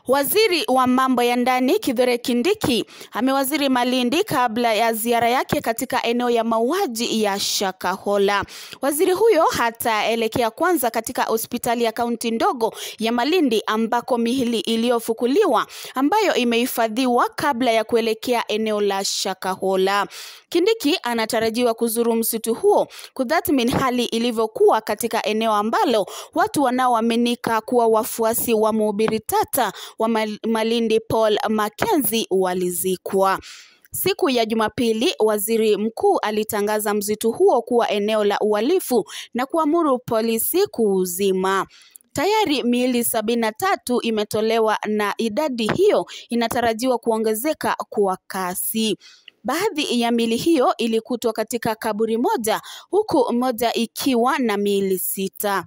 Waziri wa mambo ya ndani Kithure Kindiki amewaziri Malindi kabla ya ziara yake katika eneo ya mauaji ya Shakahola. Waziri huyo hataelekea kwanza katika hospitali ya kaunti ndogo ya Malindi ambako miili iliyofukuliwa ambayo imehifadhiwa kabla ya kuelekea eneo la Shakahola. Kindiki anatarajiwa kuzuru msitu huo kutathmini hali ilivyokuwa katika eneo ambalo watu wanaoaminika kuwa wafuasi wa mhubiri tata wa Malindi Paul Mackenzie walizikwa. Siku ya Jumapili, waziri mkuu alitangaza msitu huo kuwa eneo la uhalifu na kuamuru polisi kuuzima. Tayari miili 73 imetolewa na idadi hiyo inatarajiwa kuongezeka kwa kasi. Baadhi ya miili hiyo ilikutwa katika kaburi moja, huku moja ikiwa na miili 6.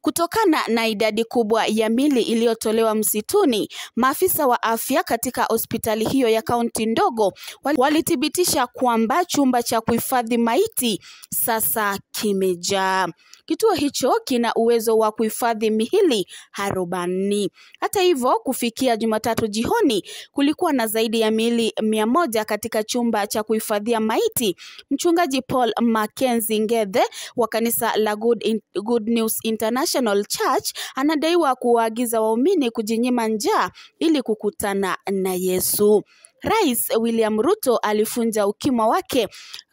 Kutokana na idadi kubwa ya miili iliyotolewa msituni, maafisa wa afya katika hospitali hiyo ya kaunti ndogo walithibitisha kwamba chumba cha kuhifadhi maiti sasa kimejaa. Kituo hicho kina uwezo wa kuhifadhi miili 40. Hata hivyo, kufikia Jumatatu jioni kulikuwa na zaidi ya miili 100 katika chumba cha kuhifadhia maiti. Mchungaji Paul Mackenzie Ngethe wa kanisa la Good News International Church anadaiwa kuwaagiza waumini kujinyima njaa ili kukutana na Yesu. Rais William Ruto alifunja ukimya wake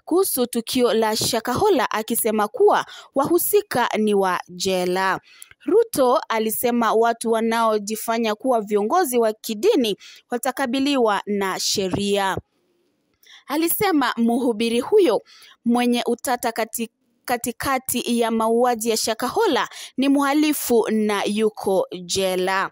kuhusu tukio la Shakahola akisema kuwa wahusika ni wa jela. Ruto alisema watu wanaojifanya kuwa viongozi wa kidini watakabiliwa na sheria. Alisema mhubiri huyo mwenye utata katikati ya mauaji ya Shakahola ni mhalifu na yuko jela.